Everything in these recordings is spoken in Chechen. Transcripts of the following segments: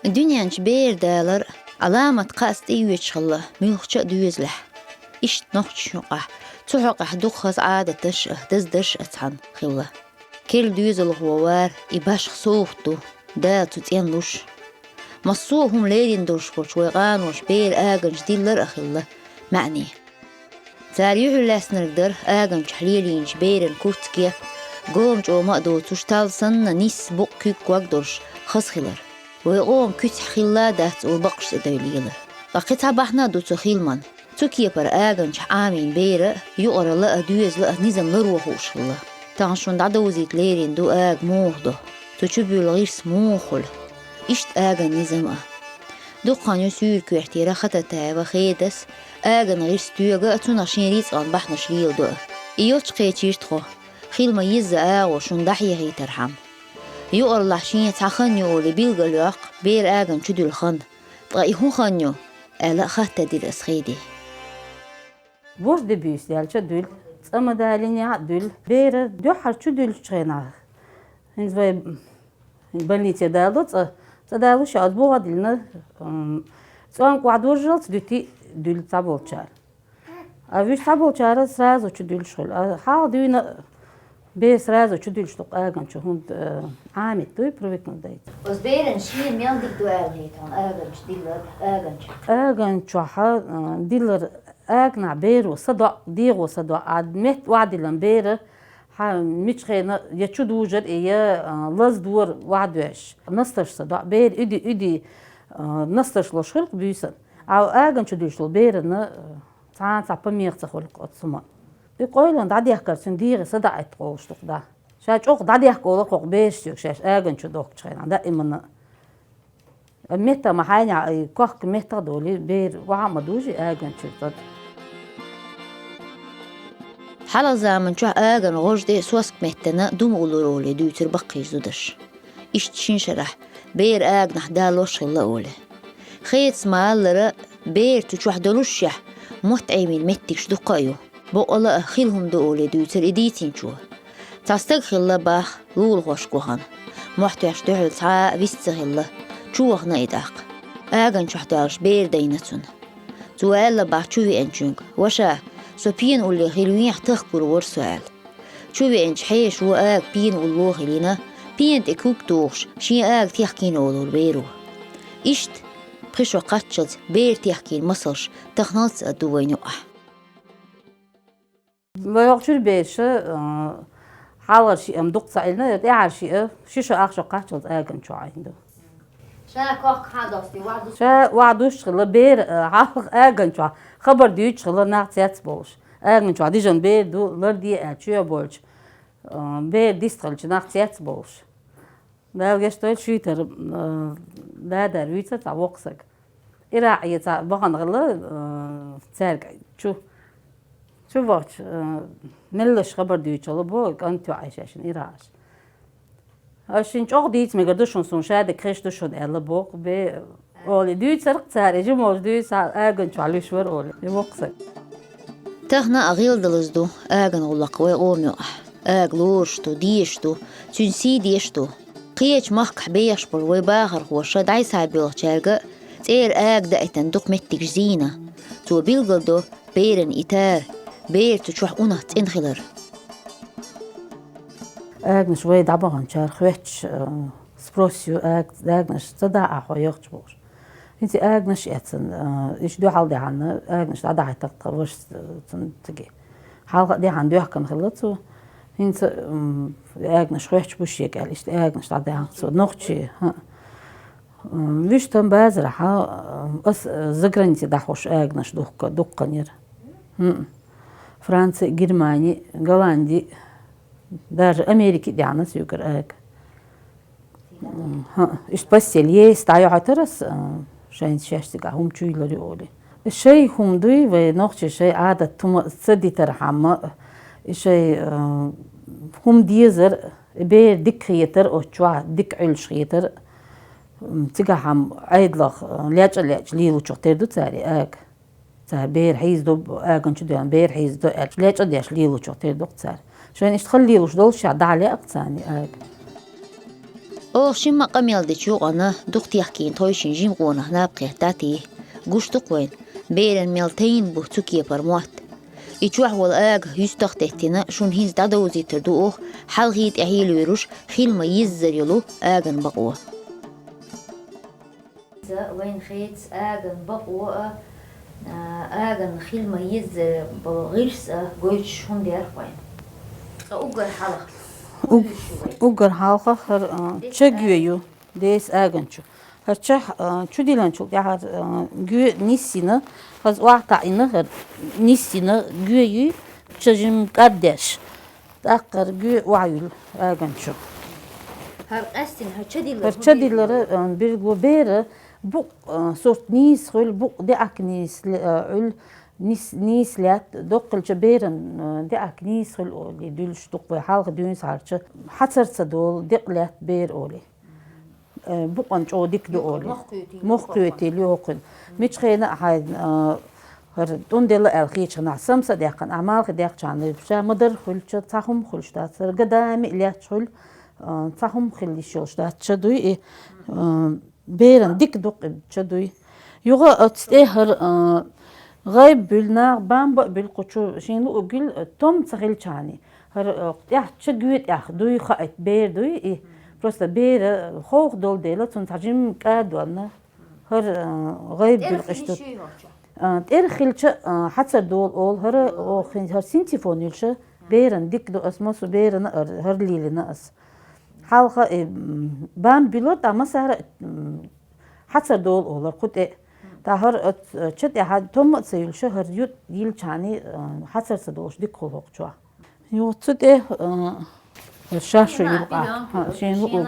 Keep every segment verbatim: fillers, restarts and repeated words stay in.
Дуьнен чу бер далар Ӏаламат кхаъца тӀеоьцуш хилла муьлххача а доьзалехь. Иштта нохчашна юкъахь цу хьокъехь дукха хаза Ӏадаташ а, даздарш а цхьаьна хилла. Керла доьзалхо вар и башха совгӀат ду, Дала цу цӀенлуш. Массо а хӀума лерина долуш болчу вай къаноша беран аганчу диллар а хилла маьӀне. Цара юьхьарлаьцнарг дара аганчохь лелийначу беран курцге, гома чӀома а доцуш, талла санна, нисса букъ куьг ког долуш хаза хилар. Вай къоман куьцехь хилла а дац олу бакъ цӀе девлла лелар. Ткъа кхин цхьа бахьана а ду цу хиламан. Цу кепара аганчохь Ӏамийна бер а, юкъаралла а, доьзал а низам ларъян хууш хилла. Тахана шуна дӀадовзийта лерина ду ага муха до, цу чу буьллу гӀирс муха хуьлу. Иштта аган низам а. Дукха хан ю Суьйра-Коьртера Хататаева Хедас аган гӀирс тоьга а, цунах шен рицкъан бахьанаш леладо а. И йолчу кхечийра тхо, хилама йизза агӀо шуна дӀахьехийтархьама. Юкъараллехь шен цхьа хан ю олий билгалйоккху беран аган чу дуьллу хан. Ткъа и хӀун хан ю? аьлла, хаттар дира ас Хеде. Бурж де буьйса даьлча а дуьллу, цӀа ма далинехь а дуьллу. Бер дуьххьара чу дуьллучу хенахь, хӀинца вай больнице даладо цӀа, цӀа далуш а, аса бухахь диллина, м, цӀонга охьадожжалц дуьти дуьллу цхьаболчара. А вуьш цхьаболчара сразу чу дуьллуш хуьлу. А хьалха дуьйна бер сразу чу дуьллуш ду-кх аган чу, хӀунда, э, Ӏамийта дуй, привыкнуть дайта. Оцу беран шена мел дика ду аьлла хета хьуна аган чу диллар, аган чу? Аган чохь, э, диллар, агнахь беро садоӀу, дегӀо садоӀу, а метта охьадиллина бер, хьан мичхьа хенахь я чу дужар и, я, э, лазадора охьадоьжуш. Настарш садоӀу, бер уьди, уьди, э, настарш луш хуьлу-кх буьйсанна. А аган чу дуьллуш долу берана, э, цхьана а цхьа помеха ца хуьлу-кх оцу хӀуманна. И къойлан дӀадехкар цуьнан дегӀе садаӀийта къовлуш ду-кх, да. Ша чӀогӀа дӀадехка олу-кх хӀокху бераш соьга шаьш аган чу дохкучу хенахь, даимана. Метта ма хьайна, и кохка метта а долий, бер охьа а ма дужий аган чуьра цӀа. Хьалха заман чохь аган гӀожа тӀе соска меттана дума уллура олий дуьйцура баккхийчу зудаша. Иштта шина шарахь бер аганахь далош хилла олий. Хедас ма-аллара, бер цу чохь долушшехь, мотт Ӏемийна меттигаш дуккха а ю. Боккъала а хила хӀума ду олий дуьйцура и дийцинчо. Цхьа стаг хилла боху лулахошка вахана. Мохь тоьшна дуьхьал цхьа а вист ца хилла, чу вахана и тӀаккха. Аган чохь доьлхуш бер дайна цунна. Цо аьлла боху чу веанчуьнга: «Ваша, со пена улле хила вехь, тахка гур вара со», – аьлла. Чу веанчу хьешо ага пена улло а хилийна, пена тӀе куьг тухуш, шен ага техкийна олура беро. Иштта, пхи шо кхаччалц бер техкийна масалш таханалц а ду вайна юкъахь. Вай хӀокху чуьра бераш, а, хьалхара шиъ-м дукха ца Ӏийна, тӀаьхьара шиъ, ши шо ах шо кхаччалц аган чу Ӏийна ду. Ша кохка хьан достий, вахь ду? Ша вахь дуьсуш хилла бер, а, хьалха аган чохь хабар дуьйцуш хилла нах цец а болуш. Аган чохь дижина бер ду, ларде аьлла, чоь болчу, а, бер дистхилча нах цец а болуш. Дала гечдойла, шуьйтара, а, дадар вуьйцура цхьа воккха саг. ИракӀе цхьа бахана хилла, а, цаьрга чу. Чу вахча, а, меллаша хабар дуьйцуш хилла боху, кӀант йоӀ шаьшна иракъаш. Ас шуна чӀогӀа дийца мегар ду шуна, суна ша дерг хезаш ду шуна аьлла боху, бе, олий дуьйцура-кх цара, и жимолча дуьйцу, аган чохь луьйш вара олий, и воккха саг. Тахана а гӀелдалаза ду аган гӀуллакх вай къоман юкъахь. Ага лоруш ду, дезаш ду, цуьнан сий деш ду. Кхечу махкахь бехаш болу вай бахархоша дӀасабоьлхучаьрга цӀера ага даийтина дукха меттигаш зийна. Цо билгалдо беран и тара, бер цу чохь унах цӀена хилар. Аганаш вай дӀабаханчара хоьттуш, а, спрос ю, аг-, аганаш ца дахьа хьо яхча бохуш. ХӀинца аганаш эцна, а, иштта дуьхьал дехьана аганаш дӀадахьийтар тхан вашас, а, цунна цига. Хьалха а дехьана доьхкина хилла цо. ХӀинца, м, аганаш хоьттуш бу шега аьлла, иштта аганаш дӀадаьхьна цо. Нохчий, хӀаъ. М, вуьш там базарахь, а, ас, а, загранице дӀахьош аганаш духка-, дуккха яра. ХӀаъ. Франци, Германи, Голланди, даже Америки а дехьна соьгара ага. М, хӀаъ, иштта постель есть, дӀайохьуьйтура ас, а, шайна шаьш цигахь хӀума чуйла ю олий. Шай хӀума дуй, вай нохчий шай Ӏадат хӀума ца дитархьама, и шай, а, хӀума дезар, и бер дика хетар, оцу чохь дика Ӏуьллуш хетар, м, цигахь-м Ӏедалах, а, лечкъа-лечкъа лелочух тера ду цара и ага. Цара бер хьийзадо, аган чу доьлхуш бер хьийзадо аьлча, лечкъа деш лелочух тера ду-кх цара. Шайна иштта хала лелош доллушехь, дӀа а леа-кх царна и ага. Оха шимма къамел дечу юкъана дукха техкийна тхойшин жима къонах наб кхетта тӀе. Гуш ду-кх вайна, беран мел тайна бу цу кепара мотт. И чохь волу ага юьстах теттина, шуна хӀинца дӀадовзийтар ду оха, хьалхий тӀаьхьий лоьруш, хила ма-йиззара йолу аган бакъо. Иза вайна хеца аган бакъо а, а, аган хила ма-йиззара болу гӀирс а гойтуш хӀума дерг вайна. Ткъа уггар хьалха. Уг-, уггар хьалха хӀара, а, ча гоь ю, деса аган чу. ХӀара ча, а, чу диллинчул тӀаьхьа, а, гоь ниссина, хаза охьатаӀийна, хӀара ниссина гоь ю, ча жима кӀаддеш. ТӀаккха хӀара гоь охьаюьллу аган чу. ХӀара къаьстина, хӀара ча диллар хӀара хӀун ча диллар диллара, а, билгало бер букъ, а, сурт нийса хуьлу, букъ деӀак нийса ле-, а, Ӏуьллу, нис-, нийса лаьтта, доккхалча беран, а, деӀак нийса хуьлу олий, дуьллуш ду-кх вай хьалха дуьйна схьарча, хьацар ца долу декъа лаьтта бер олий. Э, букъана чӀогӀа дика ду олий. Мохк кхетийла ю хӀокхуьнан. Мича хенахь а хьайна, а, хӀара тӀунделла аьлла хетачу хенахь, самса а даьккхина, ахь малхе даьккхичхьана, ша ма-дарра хуьлу ча, цхьа хӀума хуьлуш дац. ХӀара гадами а лаьтташ хуьлу, а, цхьа хӀума хила йиш йолуш дац. Ча дуй и, а, беран дика ду-кх и ча дуй. Юха оцу тӀе хӀара, а, гӀайба буьллу наха, бамба а буьллу кху чу, шена луъург ю, а, том ца хилчхьана. ХӀара, а, тӀехь ча гоь тӀехь дуй хаийта бер дуй и. Просто бера ховха долу дела, цунна цхьа жимма кӀа а доьллина, хӀара, а, гӀайба буьллу къиштта. А, тӀера хилча, а, хьацар долу олу, хӀара, о, хин-, хӀара синтефон юьллуш а, беран дика ду ас, массо берана а, хӀара лелийна ас. Хьалха, э, м, бамба буьллура, тӀаккха массара а, м, хьацар долу олура кху тӀе. ТӀаккха хӀара оцу, э, ча тӀехь том а ца юьллуш а, хӀара ю-, йилличхьана, э, хьацар ца долуш дика хуьлу хӀокху чохь. Юха цу тӀе, э, ша шу юьллу къахь. ХӀа, шена луъург.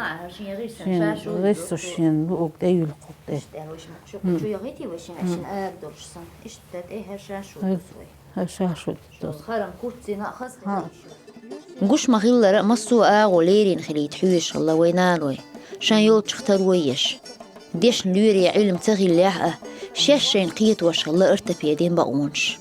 Шена гӀирсаш шена луъург тӀе юьллу кху тӀе. Иштта, в общем, шу кху чу яхийтий вай шен, шен ага долуш сан. Иштта тӀе хӀара ша шу тосу вай. ХӀара ша шу тосу. Харам куццина а хаза хилла. Гуш ма-хиллара, массо а агӀо лерина хилийта хьоьжуш хилла вай наной, шайн йолчух таро еш. Дешна лоьре Ӏилма ца хиллехь а, шаьш шайна кхетош хилла ортопедийн бакъонаш.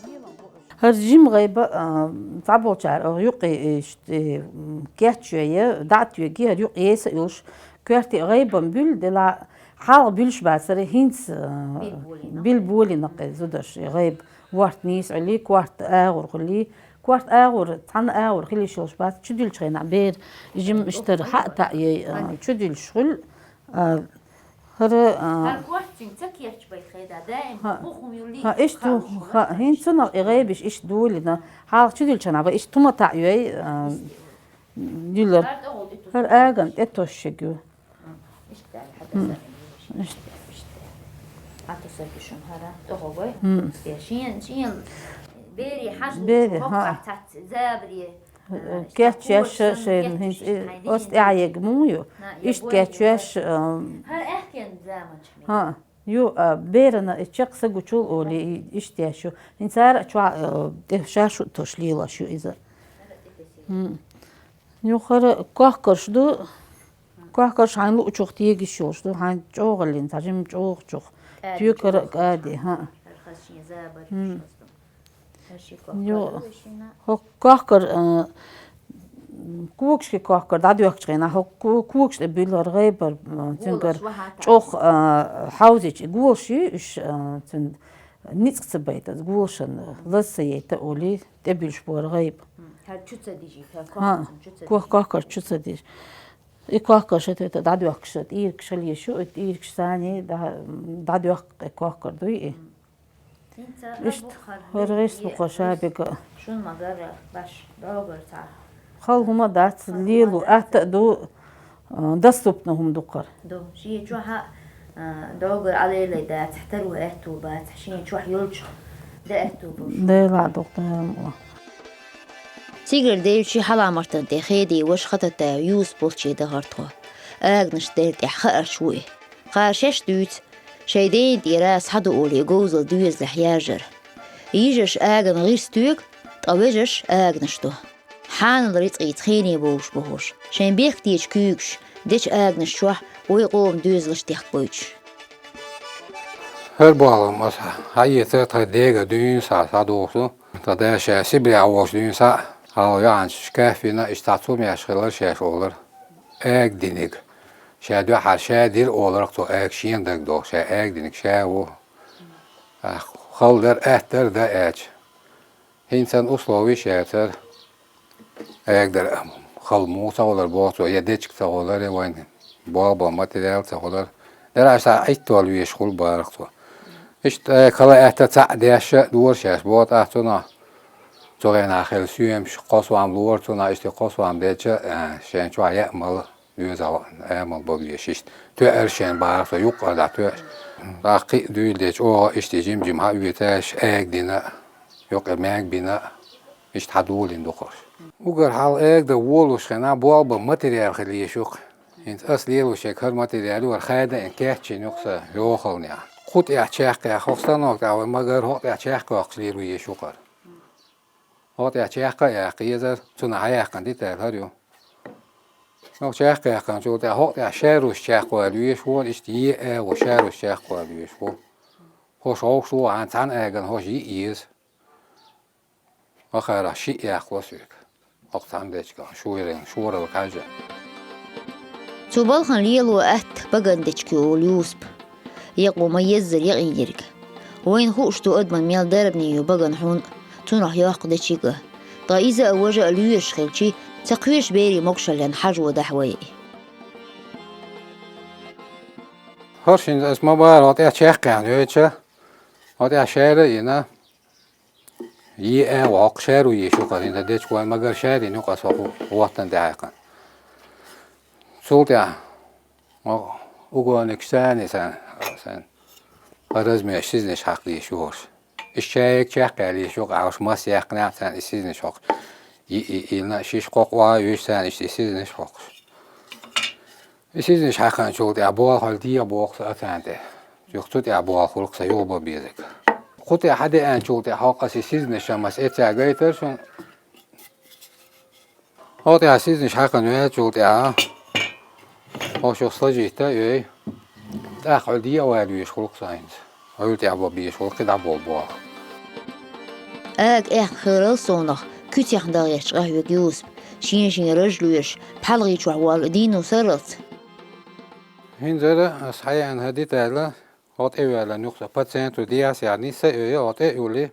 ХӀара жима гӀайба, а, цхьаболчара оха юккъе, э, ш-, э, м, кечйой, дӀа а тоьгий, хӀара юккъе еса а йолуш, коьрте гӀайбан буьллу, делахь хьалха буьллуш бацара, хӀинца, а, билболийна кхин зударша и гӀайба. Ворта нийса Ӏуьллий, корта агӀор хуьлий, корта агӀор, цхьана агӀор хила йиш йолуш бац, чудуьллучу хенахь бер жима иштара хьа а таӀйой, а, чудуьллуш хуьлу, а, хӀара, а, хӀара корта цуьнга ца кечбайта хеда, даим хӀа, бухум юллий, хӀа, иштта хаалуш ву, хӀа, хӀинца цунах и гӀайбаш иштта долийна, хьалха чудуьллучу хенахь бан иштта хӀума таӀйой, а, дуьллура. ХӀара аган тӀе тосуш ю. Иштта аьлла, хьан таса. Иштта. Иштта. Хьан таса ду шуна хӀара, тӀохугой? М. Э, шен, шен, бери хьажа лучу бери, хӀа. ХӀокху цац, забаре, э, э, кечъеш шайна, хӀинца, э, оцу тӀаьхьа егга муха ю? Иштта кечъеш, э, хӀара аьхкенан заманчохь ма ю. ХӀа, ю, а, берана и чекх са гучул олий, и, иштта еш ю. ХӀинца цара а чохь, э, тӀе ша шу тосуш лелош ю иза. М. Юха хӀара кохкарш ду. Кохкарш хьайна луучух тегаш йолуш ду, хьайна чӀогӀаллин, цхьа жимма чӀогӀачух. Тоькара а кӀади, хӀа. М. Йо, хӀокху кохкар, а, когашкин кохкар дӀадоьхкучу хенахь, хӀокху ко-, когаш тӀе буьллу хӀара гӀайбар, а, цуьнгара чӀогӀа, а, хьовзийча, голаш ю уьш, а, цуьнан ницкъ ца байта, голашан лаза ца яйта олий, тӀебуьллуш бу хӀара гӀайба. М, хӀара чу ца дижийта, хӀара кохкар чу ца дижийта. Кох-, кохкар чу ца дижа. И кохкарш а тӀе дӀадоьхкуш, тӀийргаш хила йиш ю, и тӀийргаш санна дӀа-, дӀадоьхку и кохкар дуй и. М. Иштта, хӀара гӀирс бу-кх ша бега. Шуна ма-гарра, баш, догара цхьа. Хала хӀума дац, лело атта а ду, а, доступно хӀума ду-кх хӀара. Ду, шен чохь а, а, догара Ӏалелай дацахь, таро аьтту бацахь, шен чохь йолчух де аьтту бу. Дела а ду-кх, Дала ма. Цигара девлчи хьаламартан тӀе хедий ваша Хататаев Юсуп волче дахара тхо. Аганаш делла тӀехь хаарш ву и. Кхара шаьш дуьйцу, шайн дена тӀера схьаду олий говзалла доьзалехь яржар. Йижарш агана гӀирс тоьгу, ткъа вежарш аганаш до. Хьанал рицкъийца хене бовлуш бу хӀорш, шайн бехктечу куьйгаш дечу аганаш чохь вай къоман доьзалш дехкабойтуш. ХӀара болу аса хьаэца тхан дега дуьйна схьа схьадуху. Тхан да ша Сибрехь волчу дуьйна схьа, хьалха йоьхьанчаш каф йина, иштта цхьа цумеш хилар шаьш олура. Ага диниг. Ша дуьхьал ша дира оларх цо ага шена дагадоху, ша ага динарг ша ву. Ах, хала дара, атта дара дан аьлча. ХӀинца санна условий шаьртара. Ага дара хала муха ца гӀолар боху цо, я дечиг ца гӀолар, я вайн болх бан материал ца гӀолар. Дара аша Ӏиттол веш хуьлу бахарх цо. Иштта ага хала атта цхьаъ деш а дора шаьш, боху тӀаккха цунах. Цу гӀенах хилла соьмаш кхо сом лора цунах, иштта кхо сом деча, а, шен чохь яа мала. Доьзал амал бан веш иштта. Тоьар шен бахарх цо, юккъара дӀатоьаш. ТӀаккха кхин а дуьйладечу оха иштта жим-жим хьаоьцуш, ага дина, юккъе маьг бина, иштта хьадолийна ду-кх уьш. Уггар хьалха ага дан волуш хенахь, болх бан материал хила езаш ю-кх. ХӀинца ас лелош ерг хӀара материал ю, хӀара хада а кечйина ю-кх сан йохалнехь. Кху тӀехь чекхъяьккха, хӀокху станок тӀехь вай магар хӀокху тӀехь чекхъяккхаш лело езаш ю-кх хӀара. ХӀокху тӀехь чекх а яккха езара, цунах хьаяьккхина деталь хӀара ю. ХӀокху чекх яьккхинчул тӀаьхьа хӀокху тӀехь шаьрраш чекхвала везаш ву, иштта е а ву, шаьрраш чекхвала везаш ву. ХӀорш вовшах ву, хьан цхьана агана хӀорш йиъ еза. Вахарах шиъ яккхало соьга. ХӀокху цхьана дечигах, шоран, шоралла кхаьжа. Цу балхана лело атта баган дечиг ю олу Юсупа. Екъо ма-еззара якъийна ерг. Вайна хууш ду адаман мел дарбане ю баган хьун а, цунах йоккху дечиг а. Ткъа иза а, важа а лоьраш хилчи, ца кхоьшу берийн могушаллин хьажо дахьа вай. ХӀорш хӀинца аса ма-барра хӀокху тӀехь чекх яьхна йойтуш, хӀокху тӀехь шаьра а йина, е а ву, хӀокху шаьрру езаш ю-кх хӀара, хӀинца дечиг вайн магар шаьррина ю-кх аса хӀокху гӀоттана тӀехь хьаькхна. Цул тӀаьхьа, о, угольникаш царна, царна, царна размераш сизнаш хьакха дезаш ю хӀорш. Иштта ша ерг чекхъяла езаш ю-кх, Ӏаш масса яьккхинехь а царна и сизнаш хӀокхуш. И, и, и, на, шиш кхокъ а йоьшуш царна иштта и сизнаш хӀокхуш. И сизнаш хьаькхначул тӀаьхьа болх хьал дегӀан боху сан а царна тӀе. Юха цу тӀехь болх хуьлу-кх сан юха бан безарг. Кху тӀе хьадеанчул тӀаьхьа хӀокху аса и сизнаш ша маса эца гайтара шуна. ХӀокху тӀехь сизнаш хьаькхна ваьллачул тӀаьхьа, хӀорш юха сложить а йой, тӀаккха хьал дегӀан вала везаш хуьлу-кх сан хӀинца. Хьуьлла тӀехь бан безаш хуьлу кхидӀа болу болх. Ага эхна хиларал совнах, куьцехь дан гӀерташ къахьоьгу Юсуп, шен-шен раж лоьраш, пхьалгӀий чохь воллу дийно сарралц. ХӀинцара аса хьаяьхна хӀара деталь, хӀокху тӀе а ваьлла юха сан, по центру дехьа-сехьа нисса а йой, хӀокху тӀе а юьллий,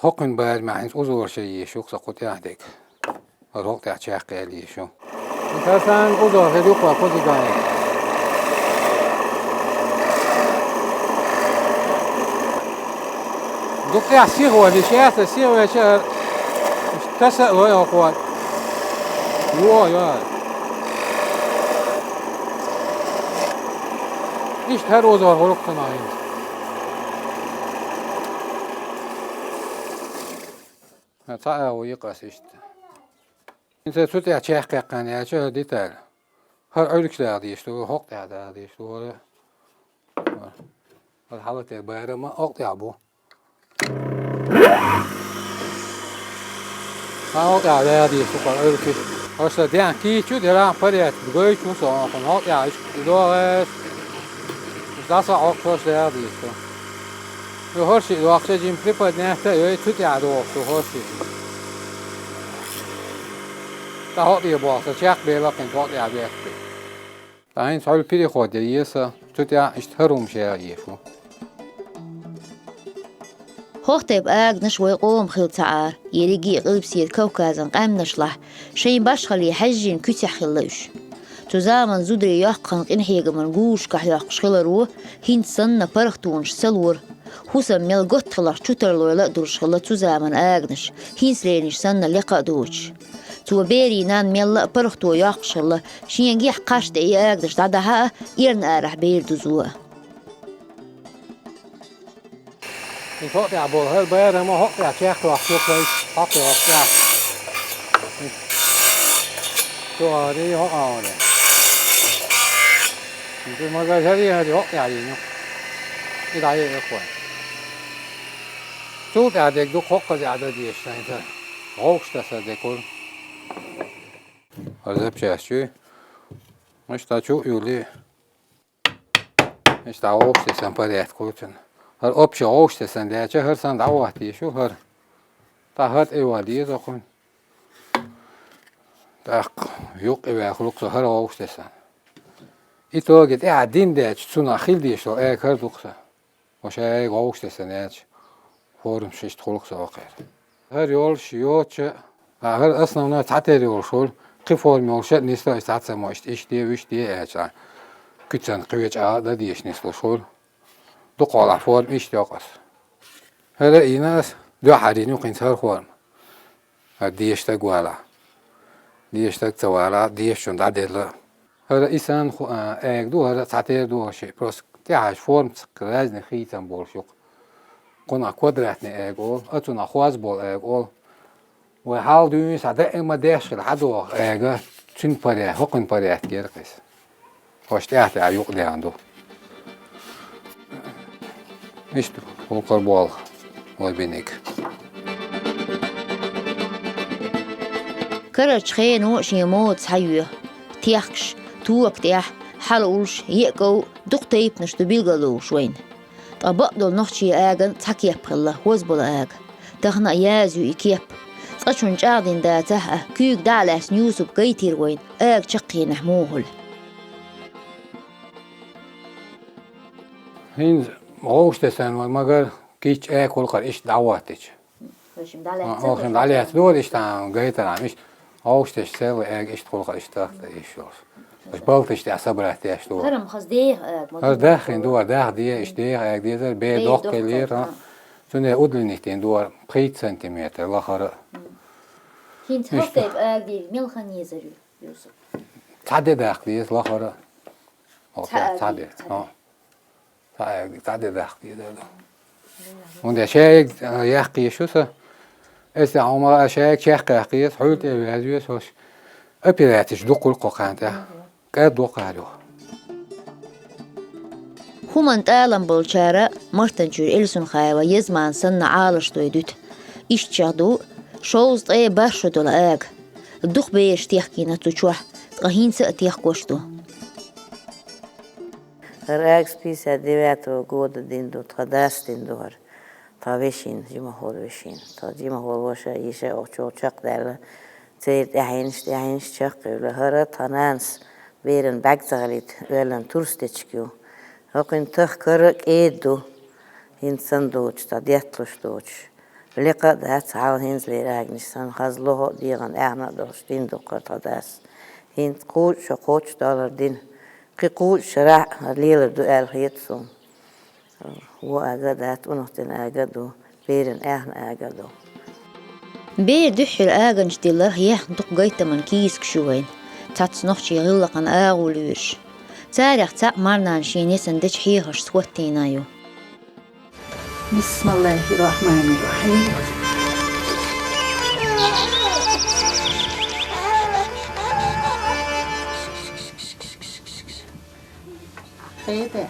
хӀокхуьнан барамехь хӀинца узораш ян езаш ю-кх сан кху тӀехь дерг. ХӀара хӀокху тӀехь чекхъяла езаш ю. ХӀара сан узор хир ю-кх кхузахь. Дукха тӀехь сиха валийша, яц, сиха валийча, таса а лой хӀокхо. Йо, йо. Иштта хӀара узор хуьлу-кх сан хӀинца. Цхьа а ву йикъас иштта. ХӀинца цу тӀехь чекхъяьккхина яьлча хӀара деталь. ХӀара Ӏуьргаш дагӀа дезаш ду, хӀокху тӀехь дагӀа дезаш ду, хӀара. ХӀара хьалатера барам а хӀокху тӀехь бу. Хьан хӀокху тӀехь дагӀа дезаш ду, хӀара Ӏуьргаш. ХӀорш сан дехьа кийча а дерахь, порядке гойтуш ву со хьуна, хӀокху тӀехь иштта и догӀу аса. Иштта дӀаса а хьокхуш дагӀа дезаш ду. И хӀорш и дохкуш, жима приподнять а йой, цу тӀехь догӀуш ду хӀорш и. ТӀаккха хӀокху тӀе боху сан, чекхбелла кхин хӀокху тӀехь бехке. Ткъа хӀинца хьуьлла переход ян еза сан, цу тӀехь иштта хӀара хӀума ша езаш ву. ХӀокху тайпа аганаш вай къоман хилла ца Ӏара, ерриге а Къилбаседа Кавказан къаьмнашлахь шайн башхалле хьаьжжина куьцехь хилла уьш. Цу заманан зударий йоккхачу къинхьегаман гуллушкахь йоккхуш хиларо хӀинца санна паргӀатонаш ца лора. ХӀусам мел готта хиларх чу тарлойла а долуш хилла цу заманан аганаш, хӀинцалернаш санна лекха а доцуш. Цо берийн нанна мелла а паргӀато йоккхуш хилла, шен гихь кхаж тӀе и аганаш дӀадахьа а, эрна арахь бер дузо а. И хӀокху тӀехь болу хӀара барам а хӀокху тӀехь чекхдоккхуш ю-кх вай, хьокху тӀехь, хӀокху тӀехь. Чу ари, хӀокху ари. Иза магар хӀара, хӀара хӀокху тӀехь йийна ю-кх. И дӀаеа ю-кх вай. Цул тӀаьхьа дерг ду-кх хӀокхузахь дан дезаш шайна. ГӀовгӀаш таса дерг хуьлу. ХӀара запчасть ю. Иштта чу а юьллий. Иштта вовшахтессан порядке ву цуьнан. ХӀара общий вовшахтессан лаьча, хӀара санна дӀахӀотта езаш ю хӀара. ТӀаккха хӀара тӀе вала еза хӀокхуьнан. ТӀаккха юкъе ваьлла хуьлу-кх со хӀара вовшахтессан. Итоге тӀаьхьа дин дечу цунах хила дезаш долу эга хӀара ду-кх сан. Ва шайга вовшахтессан яьлча, формаш иштта хуьлу-кх сан вакхера. ХӀара йолуш йоцуча, а хӀара основной цхьатера йолуш хуьлу, кхин форма йолуш а нисло, иштта цхьацца мо иштта, иштта де, вуьшта де аьлча, куьцан кхечу агӀа дан дезаш нислуш хуьлу. Дукхахьолахь форма иштта йоккхуш. ХӀара а йина ас, дуьххьара йина ю-кх хӀинца хӀара форма. ХӀара деша стаг валахь. Деша стаг ца валахь, дешачунна дӀаделла. ХӀара и санна ху-, а, эга ду, хӀара цхьатера ду хӀара шиъ. Просто тӀаьхьа формаца разный хийцам болуш ю-кх. Кхунах квадратный эга олу, а цунах хоза болу эга олу. Вай хьал дуьйна схьа даима деш хила хьадогӀу эга, цуьнан поряд-, хӀокхуьнан порядкера кхиса. ХӀорш тӀаьхьа-тӀаьхьа юкъадаьхна ду. Иштта, хӀокхура болх вай биниг. Карарчу хено шен мода схьайоьху. Техкаш, тока тӀехь, хьала уллуш, еа ков, дукха тайпанаш ду билгалдолуш вайна. Ткъа бакъдолу нохчийн аган цхьа кеп хилла, хоза болу ага. Тахана а язйо и кеп. Цкъачунна чӀагӀдина дацахь а, куьйга дӀа а лаьцна Юсупа гайтира вайна, ага чаккхенехь муха хуьлу. ХӀинца вовшахтессан вай магар кийча ага хуьлу-кх хӀара иштта дӀахӀоттича. Вайшимма дӀалаьцна, вайшимма дӀалаьцна дора иштта гайтархьама, иштта вовшахтесча, целый ага иштта хуьлу-кх хӀара иштта тахта йиш йолуш. Аша балташ тӀехь собрать деш ду. ХӀара-м хаза деха ага ма ду. ХӀара даххийна ду, даха де, иштта деха ага дезара, бер доккха хилира, хӀа. Цундела удлинить дина ду хӀара пхийтта сантиметр лахара. ХӀинца хӀокху тайпа ага де мел хан езар ю, Юсуп? Цхьа де даккха деза лахара. Цхьа ага, цхьа де, цхьа де. ХӀа. Цхьа ага, цхьа де даккха деза. ХӀунда аьлча шайга, а, яккха езаш ю сан. Эсла хьуна ма а шайга чекх яккха еза, хьуьлла тӀе ваьзна веза хӀорш. Операцеш дукха хуьлу-кх кху кхана тӀехь. КӀад воккхур ю. ХӀуманан тӀалам болчара Мартанчуьра Эльсунхаева Езмана санна Ӏалашдой дуьту. Иштта чех ду шовзткъе бархӀ шо долу ага. Дукха бераш техкийна цу чохь, ткъа хӀинца а техкош ду. ХӀара ага с пятьдесят девятого года дина ду, тхан дас дина ду хӀара. Тхан вешин, жимахволу вешин. Тхан жимахволу ваша, йиша оцу чохь чекхдаьлла. Церан тӀаьхьенаш, тӀаьхьенаш чекхйевлла. ХӀара тхан нанас беран бӀаьрг ца хилийта оьллина турс дечиг ю. ХӀокхуьнан тахка а кӀеда ду. ХӀинца санна доцуш, цхьа детталуш доцуш. Лекха а дац хьалха хӀинцалера агнаш санна, хаза лохо а, дегӀан аьхна а долуш дина ду-кх хӀара тхан дас. ХӀинца кхузткъа шо кхочушдалар дина. Кхин кхузткъа шарахь а хӀара лелар ду аьлла хета суна. Вон ага а дац, унах дина ага а ду, беран аьхна ага а ду. Бер дуьххьара аганчу дилларх яьхна дукха гайтаман кийсакаш ю вайна, цхьацца нохчийн гӀиллакхана агӀо лоьруш. Царех цхьаъ марнана шен несана дечу хьехаршца хӀоттийна ю. بسم الله الرحمن الرحيم. Хеда,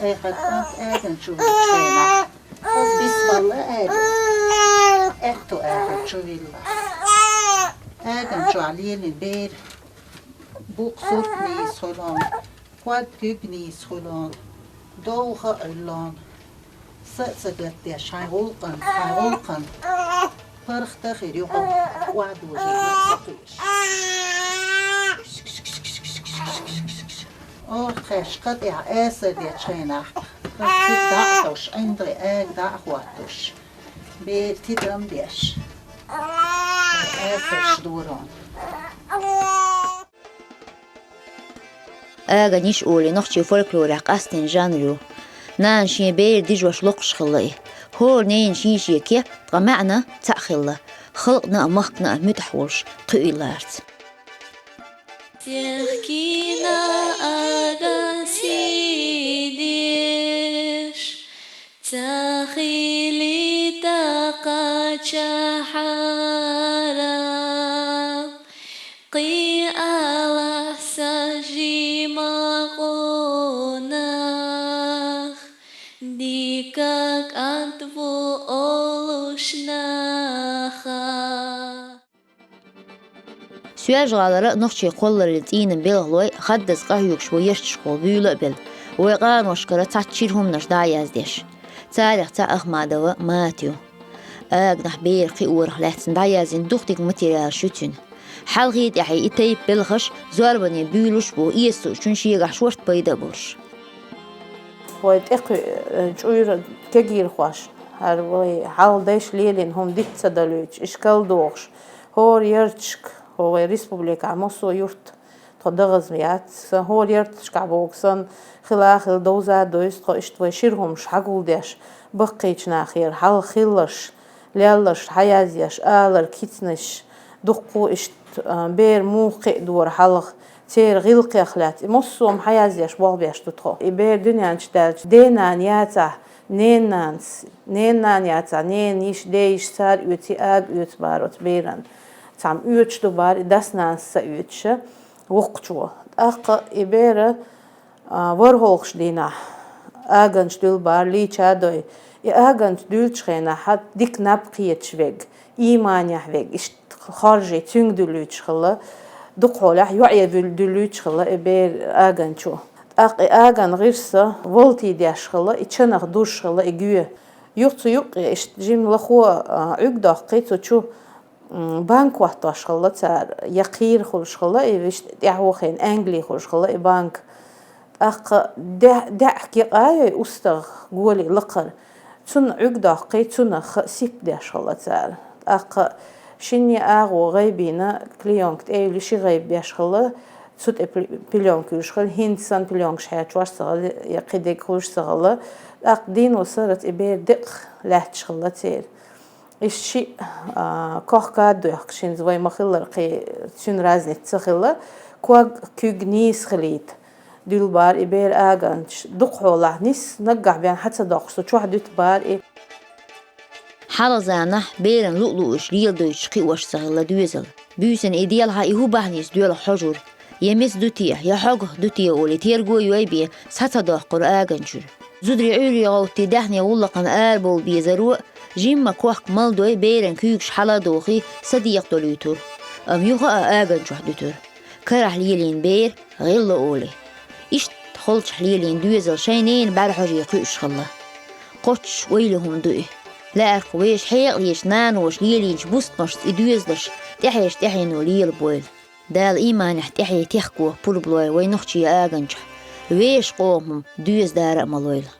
айхьа кӀант аган чу вилчхьана, хаза бисмалла аьлла, аьтту аган чу вилла. Аган чохь лелийна бер, букъ сурт нийса хуьлун, ког куьг нийса хуьлун, довха а Ӏуьллун. Са а ца гатдеш, хьайн гӀуллакхана, хьайн гӀуллакхана паргӀат а хир ю хьо, охьадожийна ца кхуьуш. Орххьаьш кха тӀехь асар дечу хенахь, цига дӀа а хьош, ӀиндагӀе ага дӀа а хӀоттуш, бер тидам беш, асарш дорон. Аганаш олий нохчийн фольклорехь къастийна жанр ю. Нана шен бер дижош локхуш хилла и. ХӀора ненан шен-шен кеп, ткъа маьӀна цхьаъ хилла, халкъана а, махкана а муьтӀахь волуш кхуьуьйту лаьрца. Техкийна аган сий деш, ца хилийта кхачахьара, кхин алахь сан жимахволу нах, дика кӀант ву олуш наха. Соьлжа-ГӀалара нохчийн кхоллараллин цӀийнан белхалой хаддаза къахьоьгуш бу ерчашхула буьйла а белла, вайн къаношкара цхьацца чуьра хӀуманаш дӀа а яздеш. Царех цхьаъ Ахмадова Мата ю. Аганахь беран кхиорах лаьцна дӀаяздина дукха дика материалаш ю цуьнан. Хьалхе тӀаьхье и тайпа белхаш зорбане буьйлуш бу, эцу чун шегахь шорта пайда а болуш. Вай тӀекхуьу, э, чуьйра кегийрхош, хӀара вай хьалха дайша лелийна хӀума диц ца далуьйтуш, ишкал дохуш, хӀора ярташка, хӀо вай республикахь массо а юрт, тхо дагӀаза яц, сан хӀора ярташкахь боху сан хила а хила довза а довза тхо иштта вай шира хӀумаш хьагулдеш, баккхийчу нахера хьалха хилларш, лелларш хьаязъеш, алар, кицанаш, дуккха а иштта, а, бер муха кхиадора хьалха, церан гӀиллакхех лаьцна, и массо а хьаязъеш болх беш ду тхо. И бер дуьнен чу даьлча, ден-нана яцахь, ненан-нанас, ненан-нана яцахь, ненан йиша, ден йиша, цара оьций, ага оьцу бара оцу беран. Цхьамма оьцуш ду бара, и дас-нанас ца оьцуша, воккхачо. ТӀаккха и бер А, ворхӀалгӀачу дийнахь аганчу дуьллу бара лийча а дой. И аганчу дуьллучу хенахь хьан дика наб кхеташ верг, ийманехь верг, иштта хоржий цуьнга дуьллуьйтуш хилла, дукхахьолахь йоӀе вуьл-, дуьллуьйтуш хилла и бер аганчо. ТӀаккха и аган гӀирс валти деш хилла, и чанах дузуш хилла и гоь. Юха цу юккъе иштта жимма лахо, а, Ӏуьрг доккхий цу чу, М, банк хӀоттош хилла цара, я кхийра хуьлуш хилла, и вуьшта тӀаьхьо хиъна Англи хуьлуш хилла и банк. ТӀаккха де-, даьӀахк якъа йой устагӀа голе лакхара. Цунна Ӏуьрг доккхий, цунах сип деш хилла цара. ТӀаккха шинне агӀо гӀайбийна, клеёнка тӀе а йиллий, ши гӀайба беш хилла, цу тӀе пле-, плеёнка юьллуш хилла, хӀинца санна плеёнкаш хьерчош ца хилла, я кхидерг хуьлуш ца хилла. ТӀаккха дийно сарралц и бер декъах лаьтташ хилла церан. Иштта шиъ, а, кохка а доьхкуш, хӀинца вай ма-хиллара кхин цуьнан разница ца хилла, ког, куьг нийса хилийта дуьллу бара и бер аганчаш. Дукхахьолахь нисса наггахь бен хьа ца доккхуш, цу чохь дуьту бара и. Хьалха заманахь беран луъ-луъуш леладойтуш кхиош ца хилла доьзал. Буьйсанна и делахь и хӀун бахьанийца доьлху хьожура, я меца ду те, я хьогах ду те олий терго а йой бен, схьа ца доккхура аганчуьра. Зударий Ӏуьйре гӀовттий, даьхни гӀуллакхана арабовла безаро а, жимма кохка мала дой, беран куьйгаш хьала а дохий, са декъа долуьйтура, амма юха а аганчохь дуьтура. Карахь лелийна бер гӀелла олий. Иштта холчахь лелийна доьзал шайн ненан бӀаьрхьожий кхуьуш хилла. Кхоччуш ойла хӀума ду и. ЛаьрххӀа вешан хьекъалечу наноша лелийначу бустамашца и доьзалш тӀаьхьеш-тӀаьхьено лелабойла. Дала ийманехь тӀаьхье техко пурба лойла вайн нохчийн аганчохь, вешан къоман хӀума доьза дара а ма лойла.